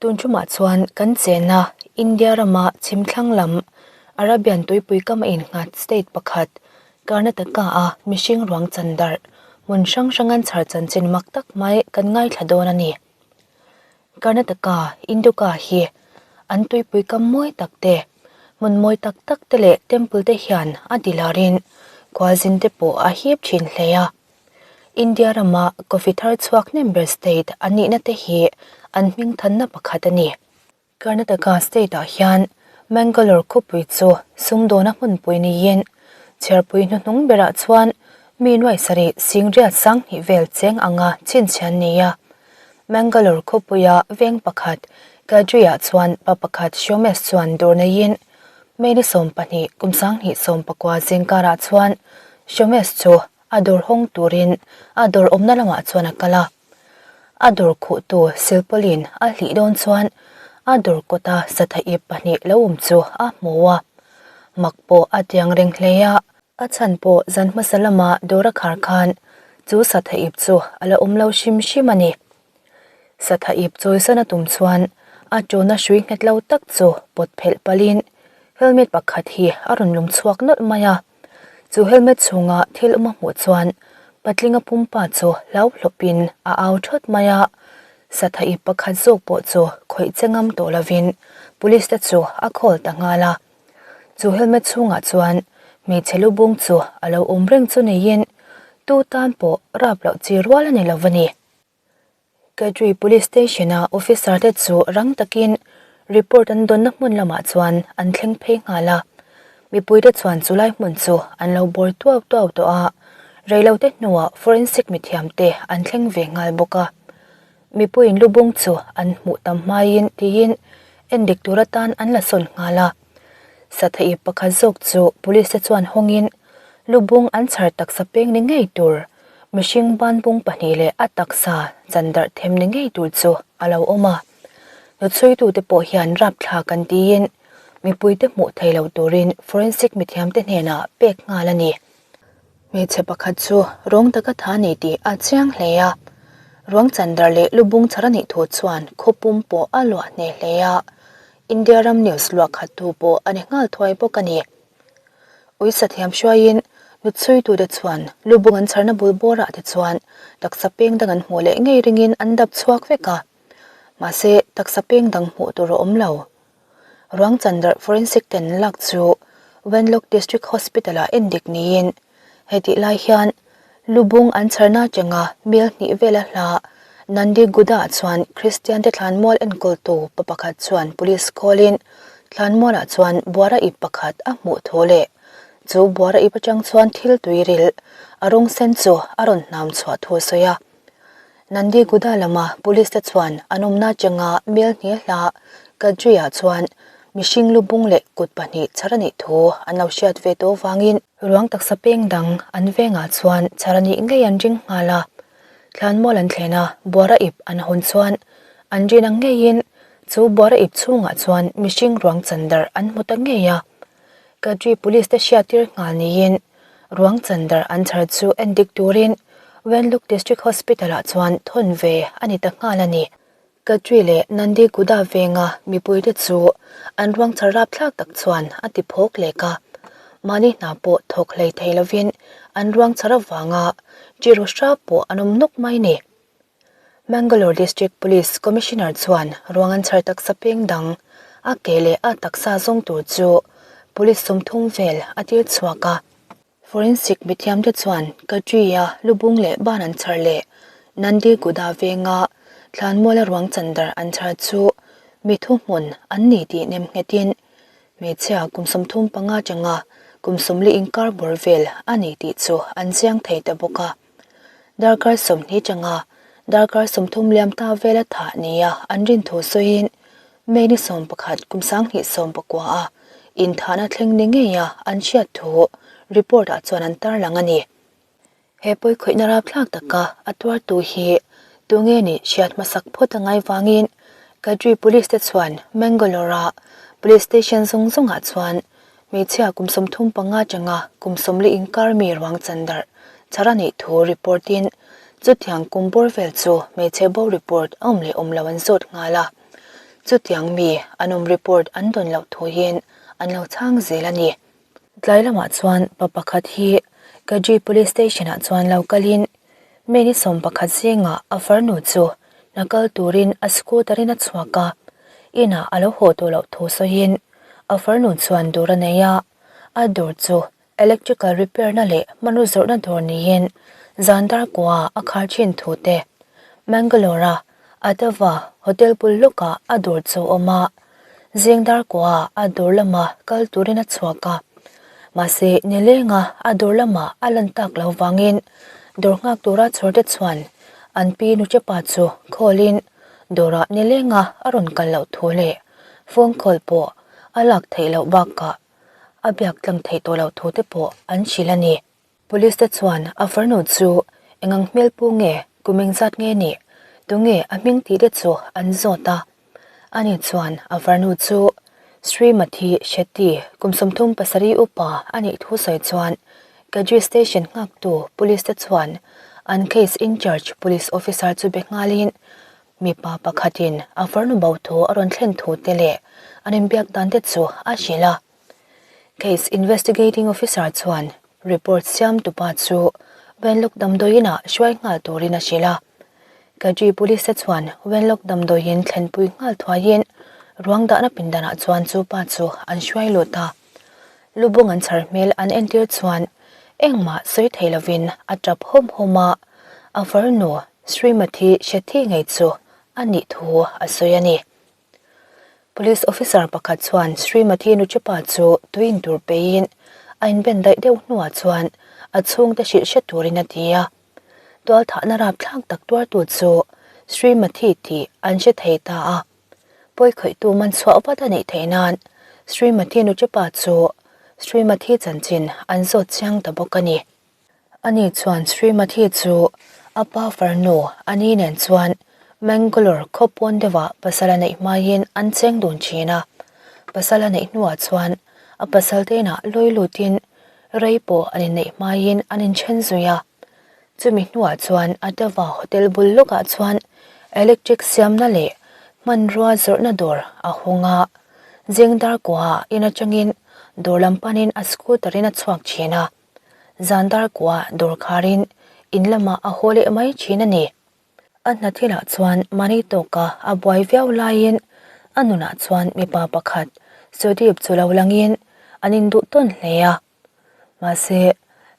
Tun ṭumah chuan kan chenna India rama chhimthlang lam Arabian tuipui kam a innghat state pakhat Karnataka-a mihring ruang chan darh hmun hrang hrang an chhar chanchin mak tak mai kan ngaithla dawn a ni. Karnataka Induka hi an tuipui kam mawi tak te, hmun mawi tak tak te leh temple te hian a dilarin khualzin te pawh a hip thin hle a. India rama coffee thar chhuak hnem ber state an nihna te hi an hming thanna pakhat a ni. Karnataka state ah hian Mangalore khawpui chu sumdawna hmunpui niin chhiarpui hnuhnung berah chuan mi nuai sarih singriat sanghnih vel cheng anga chhinchhian ni a. Mangalore khawpuia veng pakhat Kadri-ah chuan pa pakhat Shomesh chuan dawr neiin May ni 12 kum 2019 zingkarah chuan Shomesh chu A dawr hawng turin a dawr awmna lamah chuan a kal a. A dawr khuhtu silpawlin a hlih dawn chuan a dawr kawta satha ip pahnih lo awm chu a hmu a. Mak pawh a tiang reng hle a. A chhan pawh zan hmasa lama dawr a khar khan chu satha ip chu a la awm lo hrim hrim a ni. Satha ip chawisan a tum chuan a tawna hrui nghet lo tak chu pawt phelh palhin helmet pakhat hi a rawn lum chhuak nawlh mai a. Chu helmet chhunga thil awm a hmuh chuan patlinga pumpa chu hlau hlawpin a au thawt mai a, satha ip pakhat zawk pawh chu khawih che ngam tawh lovin police te chu a call ta nghal a. Chu helmet chhungah chuan hmeichhe lu bung chu a lo awm reng chu neiin tu tan pawh rap loh chi rual a ni lo a ni. Kadri Police Station-a officer te chu rang takin report an dawnna hmun lamah chuan an thleng phei nghal a. Mipuite chuan chulai hmun chu an lo bawr tuau tuau tawh a, reilote hnuah forensic mithiamte an thleng ve nghal bawk a. Mipuiin lubung chu an hmuh tam hmaiin tiin endik tur atan an la sawn nghal a. Sathaip pakhat zawk chu police te chuan hawngin lubung an chhar taksa peng ni ngei tur Mihring banbung pahnih leh a taksa chan darh them ni ngei tur chu a lo awm a. Hnuchhuitute pawh hian rapthlak an tiin mipuite hmuh thei lo turin forensic mithiamte hnenah pek nghal a ni. Hmeichhe pakhat chu rawng taka tha ni tih a chiang hle a. Ruang chan darh leh lubung chhar a nih thu chuan khawpum pawh a luah hneh hle a. India ram news luah khattu pawh a ni nghal thuai bawk a ni. Uisa thiam hruaiin hnuchhuitute chuan lubung an chharna bul bawrah te chuan taksa peng dang an hmuh leh ngei ringin an dap chhuak vek a. Mahse, taksa peng dang hmuh tur a awm lo. Ruang chandarh forensic ten lak chu Wenlock District Hospital-ah endik niin hetih lai hian lubung an chharna atanga mel hnih vela hla Nandi Guda-ah chuan Kristian te thlanmual enkawltu pa pakhat chuan police call-in thlanmualah chuan buara ip pakhat a hmuh thu leh chu buara ip atang chuan thil tui ril a rawng sen chu a rawn hnam chhuah thu a sawi a. Nandi Guda lama police te chuan an awmna atanga mel hnih hla Kadri-ah chuan mihring lu bung leh kut pahnih chhar a nih thu an lo hriat ve tawh avangin Ruang taksa peng dang an vengah chuan chhar a nih ngei an ring nghal a. Thlanmual an thlen a, buara ip an hawn chuan an rin ang ngeiin chu buara ip chhungah chuan mihring ruang chan darh an hmu ta ngei a. Kadri Police te hriattir nghal niin ruang chan darh an chhar chu endik turin Wenluk District Hospital-ah chuan thawn ve a ni ta nghal a ni. Kadri leh Nandi Guda venga mipuite chu an ruang char rapthlak tak chuan a ti phawk lek a. Mahni hna pawh thawk hlei thei lovin an ruang char avanga Chiru Shah pawh an awm nawk mai ni. Mangalore District Police Commissioner chuan ruang an chhar taksa peng dang a ke leh a taksa zawng tur chu police 30 vel a tir chhuak a. Forensic mithiamte chuan Kadri-a lubung leh ban an chhar leh Nandi Guda venga thlanmuala ruang chandar an chhar chu mi thuhmun an ni tih nem nghetin hmeichhia kum 35 changa kum 40 inkar bawr vel a ni tih chu an chiang thei ta bawk a. Darkar 20 changa darkar 30 liam ta vela thah nia an rin thu sawiin May ni 11 kum 2019 a inthahna thleng ni ngeia an hriat thu report ah chuan an tarlang a ni. He pawikhawihna rapthlak taka a tuartu hi tunge nih hriat hmasak phawt a ngai vangin Kadri Police te chuan Mangalore-a Police Station zawng zawngah chuan hmeichhia kum 35 atanga kum 40 inkar mi ruang chan darh chhar a nih thu report in chutiang kum bawr vel chu hmeichhe bo report a awm leh awm lo an zawt nghal a. chutiang mi an awm report an dawn loh thuin an lo chhang zel a ni. Tlai lamah chuan pa pakhat hi Kadri Police Station ah chuan lo kalin May ni 11 zingah a farnu chu hna kal turin a scooter in a chhuak a, inah a lo haw tawh loh thu sawiin a farnu chuan dawr a nei a, a dawr chu electrical repair na leh hmanraw zawrhna dawr niin zan dar kua a khar thin thu te Mangalore a Atava hotel bul lawkah a dawr chu a awm a, zing dar kua a dawr lama kal turin a chhuak a, mahse nilenga a dawr lamah a lan tak lo vangin dawr nghak tura chhawr te chuan an pi nuchepa chu call in dawrah nilenga a rawn kal loh thu leh phone call pawh a lak theih loh bakah a biak tlang theih tawh loh thu te pawh an hrilh a ni. Police te chuan a farnu chu engang hmel pu nge kum engzat nge nih, tunge a hming tih te chu an zawt a. Ani chuan a farnu chu Srimathi Shetty kum 37 upa a nih thu sawi chuan Kadri Station nghaktu Police te chuan an case in-charge Police Officer chu be nghalin mipa pakhatin a farnu bo thu a rawn thlen thu te leh an inbiak dan te chu a hrilh a. Case Investigating Officer chuan report siam tupa chu Wenlock damdawiinah hruai nghal turin a hrilh a. Kadri Police te chuan Wenlock damdawiin thlenpui nghal thuaiin ruang dahna pindanah chuan chu pa chu an hruai lut a. Lubung an chhar hmel an entir chuan engmah sawi thei lovin a tap hawm hawm a, a farnu Srimathi Shetty ngei chu a nih thu a sawi a ni. Police officer pakhat chuan Srimathi Nuchepa chu tui in tur peiin a inben daih deuh hnuah chuan a chhungte hrilh hre turin a ti a. Tualthahna rapthlak tak tuartu chu Srimathi tih an hre thei ta a. Pawikhawihtu man chhuah vat a nih theih nan Srimathi Nuchepa chu Srimathi chanchin an zawt chiang ta bawk a ni. Ani chuan Srimathi chu a pa farnu Ani nen chuan Mangalore khaw pawn deuhah pasal a neih hmaiin an cheng dun thin a. Pasal a neih hnuah chuan a pasal te inah lawi lutin rei pawh an inneih hmaiin an inthen zui a. Chumi hnuah chuan Atava hotel bul lawkah chuan electric siamna leh hmanrua zawrhna dawr a hawng a. Zing dar kuaah in atangin dawr lam panin a scooter in a chhuak thin a. Zan dar kuah dawr kharin in lamah a haw leh mai thin a ni. A hna thilah chuan mahni tawka a buai viau laiin a nunah chuan mipa pakhat Sudeep chu lo langin an induh tawn hle a. Mahse,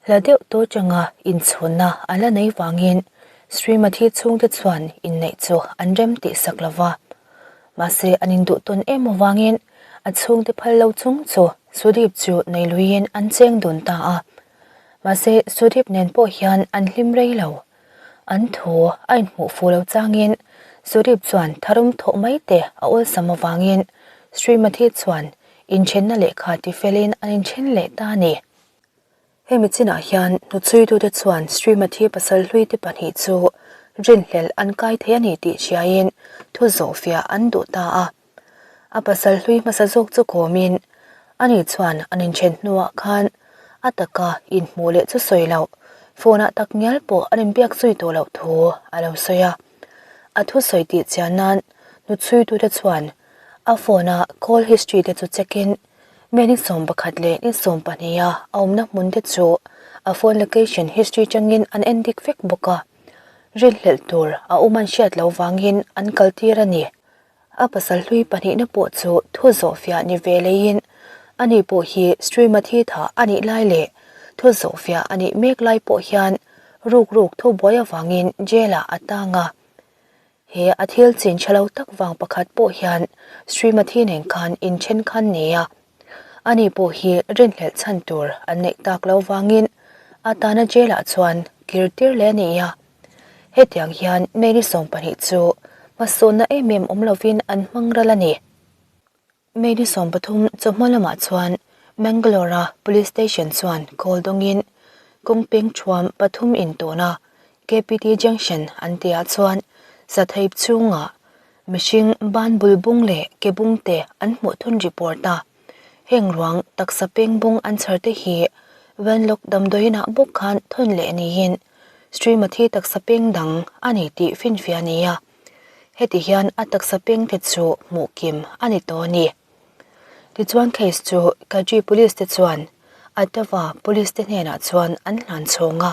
hla deuh tawh changa inchhunna a la nei vangin Srimathi chhungte chuan inneih chu an rem tih sak lo va. Mahse, an induh tawn em avangin a chhungte phal lo chung chu Sudeep chu nei luiin an cheng dun ta a. Mahse, Sudeep nen pawh hian an hlim rei lo. An thu a inhmuh fuh lo changin Sudeep chuan tharum thawh mai te a awlsam avangin Srimathi chuan inthenna lehkha tifelin an inthen leh ta a ni. Hemi chinah hian hnuchhuitute chuan Srimathi pasal hluite pahnih chu rinhlelh an kai thei a ni tih hriaiin thu zawhfiah an duh ta a. A pasal hlui hmasa zawk chu kawmin ani chuan an inthen hnuah khan a taka inhmuh leh chu sawi loh, phone ah tak ngial pawh an inbiak zui tawh loh thu a lo sawi a. A thusawi tih chian nan hnuchhuitute chuan a phone a call history te chu check in May ni 11 leh ni 12 a a awmna hmun te chu a phone location history tangin an endik vek bawk a, rinhlelh tur a awm an hriat loh vangin an kaltir a ni. A pasal hlui pahnihna pawh chu thu zawhfiah ni ve leiin ani pawh hi Srimathi thah a nih lai leh thu zawhfiah a nih mek lai pawh hian ruk ruk thu buai avangin jail ah a tang a. He a thil chin tha lo tak vang pakhat pawh hian Srimathi nen khan inthen khan ni a. Ani pawh hi rinhlelh chhan tur an neih tak lo vangin a tana jail ah chuan kir tir leh a ni a. Hetiang hian May ni 12 chu hmasawnna em em awm lovin an hmang ral a ni. May ni 13 chawhma lamah chuan Mangalore-a Police Station chuan call dawngin kawng peng thuam pathum intawn a KPT Junction an tihah chuan Sathaip chhungah mihring ban bul bung leh ke bung te an hmuh thun report a. Heng ruang taksa peng bung an chhar te hi Wenlock damdawiinah bawk khan thawn leh niin Srimathi taksa peng dang a ni tih finfiah a ni a. Heti hian a taksa pengte chu hmuh kim a ni tawh a ni. Tichuan case chu Kadri Police te chuan Ottawa Police te hnenah chuan an hlan chhawng a.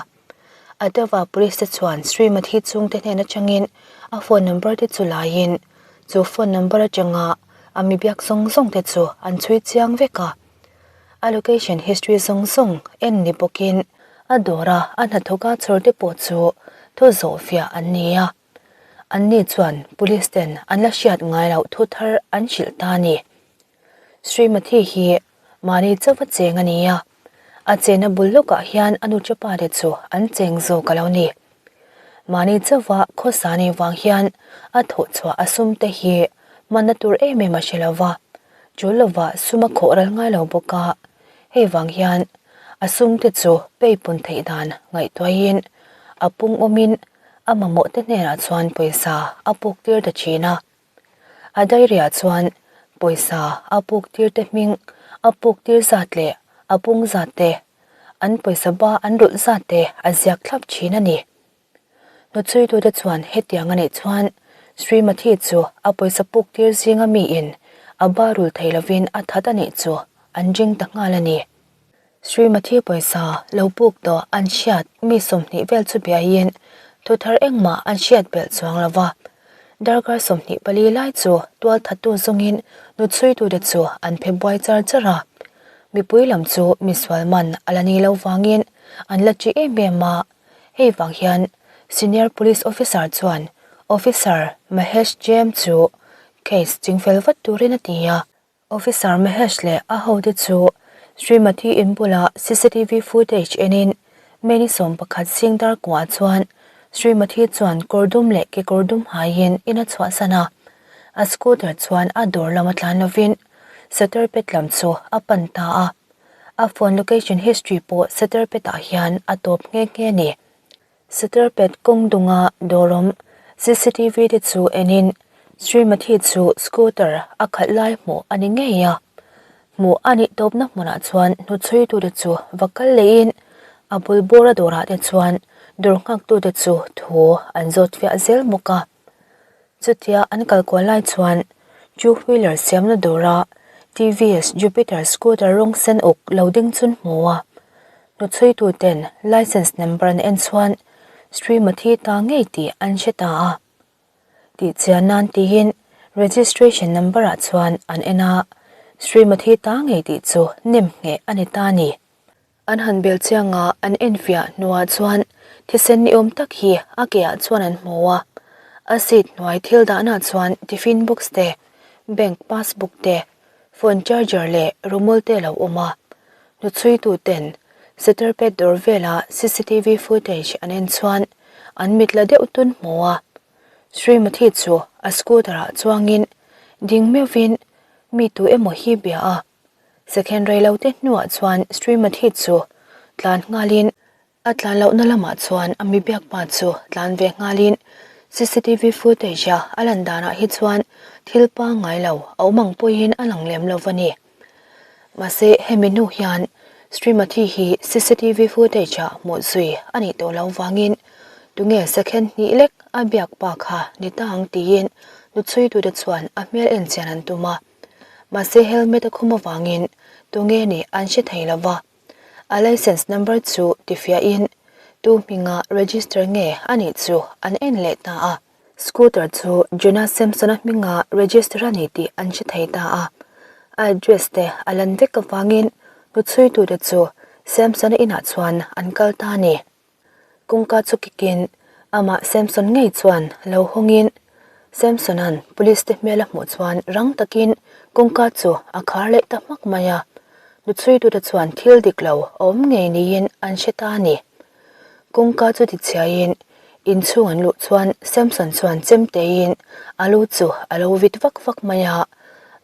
Ottawa Police te chuan Srimathi chhungte hnen atangin a phone number te chu laiin chu phone number atanga a mi biak zawng zawng te chu an chhui chiang vek a. A location history zawng zawng en ni bawkin a dawra a hnathawka chhawr te pawh chu thu zawh fiah an ni a. Anni chuan police ten an la hriat ngai loh thu thar an hrilh ta a ni. Srimathi hi mahni chauha cheng a ni a, a chenna bul lawkah hian a nu chapa te chu an cheng zawk a lo ni. Mahni chauha khawsa nei vang hian a thawhchhuah a sum te hi hmanna tur em em a hre lo va, tul lova sum a khawh ral ngai lo bawk a, hei vang hian a sum te chu peipun theih dan ngaihtuahin a pung awmin a mamawh te hnenah chuan pawisa a puk tir ta thin a. A diary ah chuan pawisa a puk tir te hming, a puk tir zat leh a pung zat te, an pawisa ba an rulh zat te a ziak thlap thin a ni. Hnuchhuitute chuan hetiang a nih chuan Srimathi chu a pawisa puk tir zinga miin a ba rul thei lovin a that a nih chu an ring ta nghal a ni. Srimathi pawisa lo puk tawh an hriat mi 20 vel chu biaiin thu thar engmah an hriat belh chuang lo va. Darkar 24 lai chu tual thattu zawngin nuchhuitute chu an phe buai char char a. Mipui lam chu misual man a la ni lo vangin an la ṭi em em a. Hei vang hian Senior Police Officer chuan Officer Mahesh Jem chu case chingfel vat turin a ti a. Officer Mahesh leh a hote chu Srimathi in bula cctv footage enin May ni 11 zing dar kuah chuan Srimathi chuan kawr dum leh kekawr dum haiin in a chhuahsan a, a scooter chuan a dawr lam a tlan lovin Satarpet lam chu a pan ta a, a phone location history pawh Satarpet ah hian a tawp nghe nghe a ni. Satarpet kawng dunga dawrawm cctv te chu enin Srimathi chu scooter a khalh lai hmuh a ni ngei a. Hmuh a nih tawpna hmunah chuan hnuchhuitute chu va kal lehin a bul bawra dawrah te chuan dawr nghaktute chu thu an zawt fiah zel bawk a. Chutia an kal kual lai chuan two wheeler siamna dawra TVS Jupiter scooter rawng sen uk lo ding chun hmu a. Hnuchhuituten licence number an en chuan Srimathi ta ngei tih an hre ta a. Tihchian nan tiin registration number ah chuan an en a, Srimathi ta ngei tih chu nem ngheh a ni ta a ni. An han bel chiang a, an enfiah hnuah chuan thisen ni awm tak hi a ke ah chuan an hmu a. A seat hnuai thil dahna chuan tiffin box te, bank passbook te, phone charger leh rumol te lo awm a. Hnuchhuitu ten Setarpet dawr vela cctv footage an en chuan an mit la deuh tun hmu a. Srimathi chu a scooter ah chuangin ding meuhvin mi tu emaw hi bia a. Second rei lo te hnuah chuan Srimathi chu tlan nghalin a tlan lohna lamah chuan a mi biak pa chu tlan ve nghalin cctv footage a a lan danah hi chuan thil pangngai lo a awm ang pawhin a lang lem lo a ni. Mahse hemi hnu hian Srimathi hi cctv footage ah hmuh zui a nih tawh loh vangin tunge second hnih lek a biak pa kha ni ta ang tiin hnuchhuitute chuan a hmel en chian an tum a. Mahse helmet a khum avangin tunge nih an hre thei lo va, a licence number chu tifiahin tu hminga register nge a nih chu an en leh ta a. Scooter chu Jonas Samson-a hminga register a ni tih an hre thei ta a, a address te a lan vek avangin hnuchhuitute chu Samson-a inah chuan an kal ta a ni. Kawngka chu kikin amah Samson ngei chuan lo hawngin Samson-a'n police te hmel a hmuh chuan rang takin kawngka chu a khar leh ta hmak mai a, hnuchhuitute chuan thil dik lo a awm ngei niin an hre ta a ni. Kawngka chu tichhiaiin inchhung an luh chuan Samson chuan chemteiin a lu chu a lo vit vak vak mai a,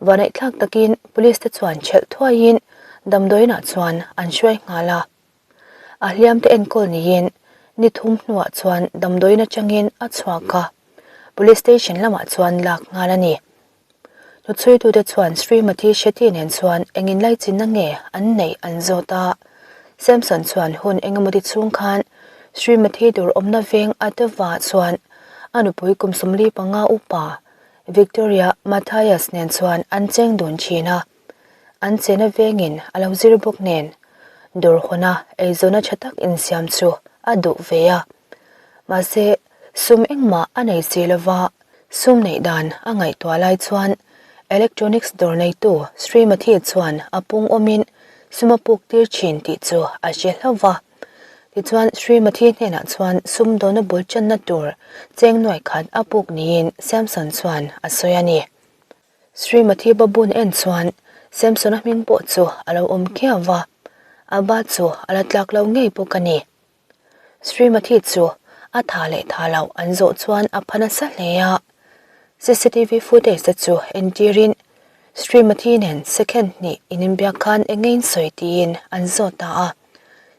vanaihthlak takin police te chuan chhelh thuaiin damdawiinah chuan an hruai nghal a. A hliamte enkawl niin ni thum hnuah chuan damdawiin atangin a chhuak a, Police Station lamah chuan lak nghal a ni. Hnuchhuitute chuan Srimathi Shetty nen chuan eng inlaichinna nge an neih an zawt a, Samson chuan hun engemawti chhung khan Srimathi dur awmna veng Atava chuan. A nupui kum 45 upa Victoria Mathias nen chuan an cheng dun thin a, an chena vengin a lo zir bawk nen dawr hawna eizawnna tha tak insiam chu a duh ve a. Mahse, sum engmah a nei si lova, sum neih dan a ngaihtuah lai chuan electronics dawr neitu Srimathi chuan a pung awmin sum a puk tir thin tih chu a hre hlauh va. Tichuan, Srimathi hnenah chuan sumdawna bul channa tur cheng nuai khat a puk niin Samson chuan a sawi a ni. Srimathi Babun en chuan Samson-a hming pawh chu a lo awm khiau va, a ba chu a la tlak lo ngei bawk a ni. Srimathi chu a tha leh tha loh an zawh chuan a pha nasa hle a, cctv footage te chu entirin Srimathi nen second hnih ininbiak khan eng nge in sawi tiin an zawt ta a.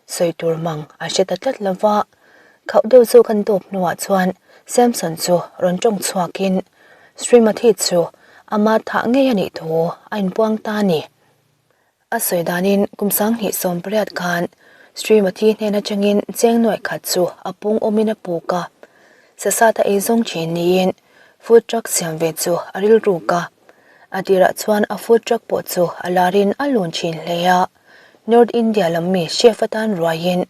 Sawi tur mang a hre ta tlat lo va, khauh deuh zawk an dawp hnuah chuan Samson chu rawn tawng chhuakin Srimathi chu ama thah ngei a nih thu a inpuang ta a ni. A sawi danin kum 2018 khan Srimathi hnen atangin cheng nuaih khat chu a pung awmin a puk a, sasata ei zawng thin niin food truck siam ve chu a rilruk a, a tirah chuan a food truck pawh chu a larin a lun thin hle a. North India lam mi chef atan ruaiin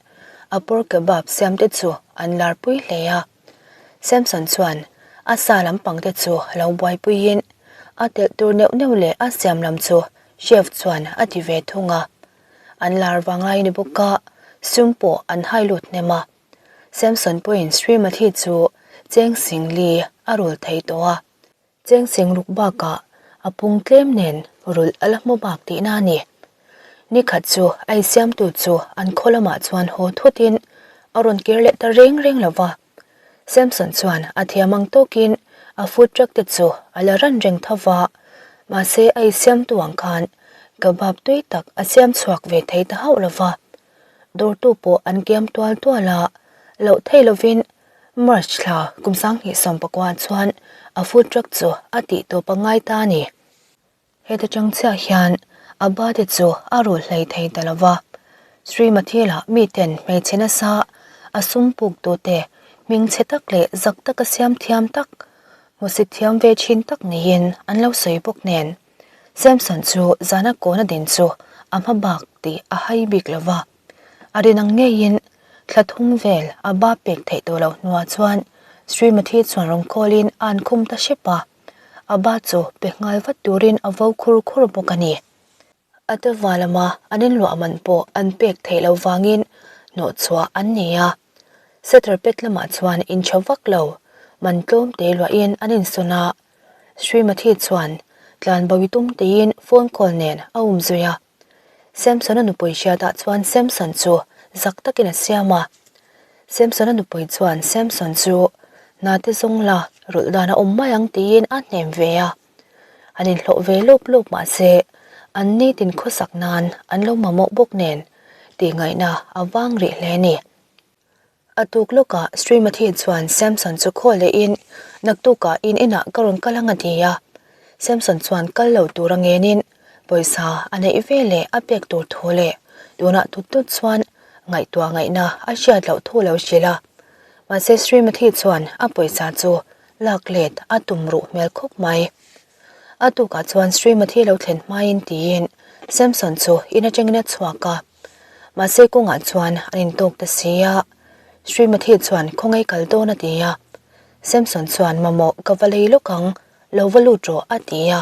a pork kebab siamte chu an larpui hle a. Samson chuan a sa lampangte chu lo buaipuiin a telh tur neuh neuh leh a siam lam chu chef chuan a ti ve thung a. An lar vanglai ni bawk a, sum pawh an hai lut hnem a. Samson pawhin Srimathi chu cheng sing li a rul thei tawh a. Cheng seng ruk bakah a pung tlem nen rulh a la hmu bak tihna a ni. Ni khat chu a insiamtu chu an khaw lamah chuan haw thutin a rawn kir leh ta reng reng lo va. Samson chuan a thiam ang tawkin a food truck te chu a la ran reng tho va, mahse a insiamtu ang khan kebab tui tak a siam chhuak ve thei ta hauh lo va. Dawrtu pawh an kiam tual tual a, loh thei lovin March thla kum 2019 chuan a food truck chu a tih tawp a ngai ta a ni. Heta chang chiah hian a ba te chu a rul hlei thei ta lo va, Srimathi lah miten hmeichhe nasa a sum puk tute hmingchhe tak leh zak taka siam thiam tak, hmusit thiam ve thin tak niin an lo sawi bawk nen. Samson chu zana kawna din chu a hma bak tih a hai bik lo va. A rin ang ngeiin thla thum vel a ba pek theih tawh loh hnuah chuan Srimathi chuan rawn call-in a an khum ta hrep a, a ba chu pe nghal vat turin a vo khur khur bawk a ni. A tava lama an inluah man pawh an pek theih loh vangin hnawhchhuah an ni a, Setter pet lamah chuan inchho vak lo, man tlawm te luahin an insawn a, Srimathi chuan tlanbo i tum tiin phone call nen a umzui a. Samson-a nupui hriatah chuan Samson chu zak takin a siam a. Samson-a nupui chuan Samson chu Nate zawng la, rulh dan a awm mai ang tiin a hnem ve a. An inhlawh ve lawp lawp mahse an nitin khawsak nan an lo mamawh bawk nen tihngaihna a vang rih hle a ni. A tuk lawkah Srimathi chuan Samson chu khaw lehin, Naktukah in inah ka rawn kal ang a ti a. Samson chuan kal lo tur a ngenin pawisa a neih ve leh a pek tur thu leh tunah tut tut chuan ngaihtuah ngaihna a hriat loh thu lo hrilh a. Mahse Srimathi chuan a pawisa chu lak let a tum ruh hmel khawp mai. A tukah chuan Srimathi lo thlen hmain tiin Samson chu in atangin a chhuak a. Mahse kawngah chuan an intawk ta si a, Srimathi chuan khawngaih kal dawn a ti a. Samson chuan mamawh ka va lei lawk ang, lo va lut rawh a ti a.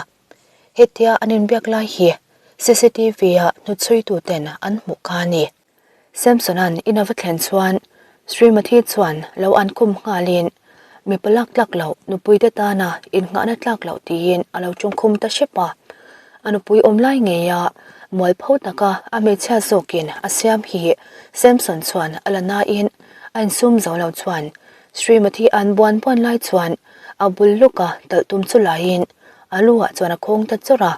Hetia an inbiak lai hi cctv ah hnuchhuitu ten an hmuh kha a ni. Samson-a'n in a va thlen chuan Srimathi chuan lo an khum nghalin mipa lak tlak loh nupuite tana innghahna tlak loh tiin a lo tawngkhum ta hrep a. A nupui awm lai ngeia mualpho taka a hmeichhia zawkin a siam hi Samson chuan a la nain a insum zo lo chuan Srimathi an buan buan lai chuan a bul lawka talh tum chu laiin a lu ah chuan a khawng ta chawrh a.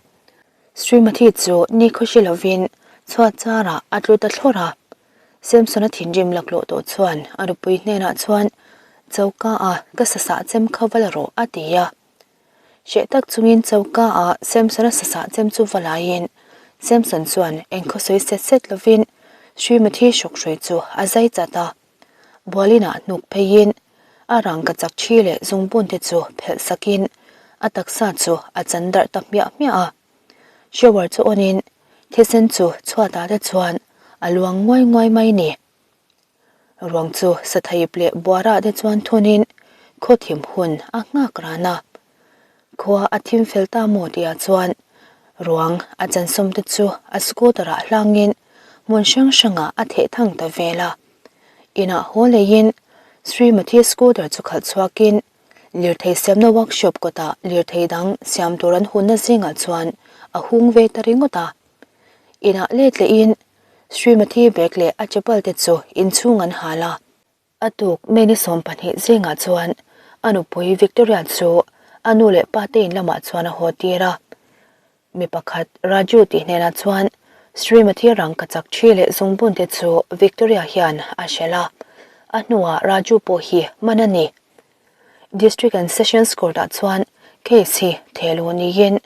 Srimathi chu nikhaw hre lovin chhuat charah a tlu ta thlawrh a. Samson-a thinrim laklawh tawh chuan a nupui hnenah chuan choka ah ka sasah chem kha va la rawh a ti a. Hreh tak chungin choka ah Samson-a sasah chem chu va laiin Samson chuan engkhaw sawi set set lovin Srimathi hrawk hrui chu a zai chat a. Bualinah hnuk pheiin. A rangkachak thi leh zungbun te chu phelh sakin a taksa chu a chan darh ta hmiah hmiah a. Shower chu on in thisen chu chhuatah te chuan a luang nguai nguai mai ni. Ruang chu sathaip leh buarah te chuan thunin khaw thim hun a nghak ran a. Khua a thim fel ta maw tihah chuan ruang a chansawm te chu a scooter ah hlangin hmun hrang hrangah a theh thang ta vel a. Inah haw leiin Srimathi scooter chu khalh chhuakin lirthei siamna workshop kawtah lirthei dang siam tur an hunna zingah chuan a hung ve ta ringawt a. Inah let lehin Srimathi bag leh a chapal te chu inchhung an hal a. A tuk May ni 12 zingah chuan a nupui Victoria chu a nu leh pa te in lamah chuan a haw tir a. Mi pakhat Raju tih hnenah chuan Srimathi rangkachak thi leh zungbun te chu Victoria hian a hrelh a, a hnuah Raju pawh hi man a ni. District and Sessions Court ah chuan case hi thehluh niin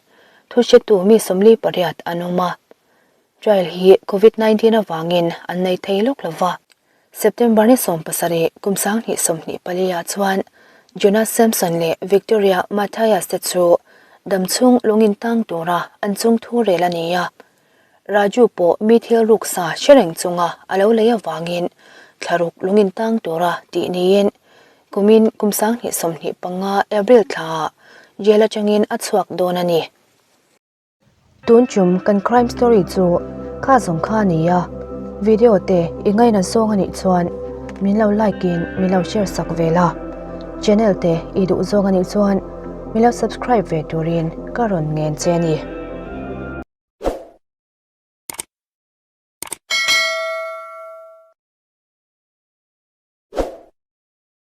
thuhretu mi 48 an awm a. Trial hi Covid 19 avangin an nei thei lawk lo va. September ni 17 kum 2024 ah chuan Jonas Samson leh Victoria Mathias te chu damchhung lungin tang tura an chung thu rel a ni a. Raju pawh mi thil ruksa hre reng chunga a lo lei avangin thlaruk lungin tang tura tih niin kumin kum 2025 April thlaah jail atangin a chhuak dawn a ni. Tun chum kan crime story chu kha zawng kha a ni a, video te i ngaina zawng a nih chuan min lo like in min lo share sak ve la, channel te i duh zawng a nih chuan min lo subscribe ve turin ka rawn ngen che a ni.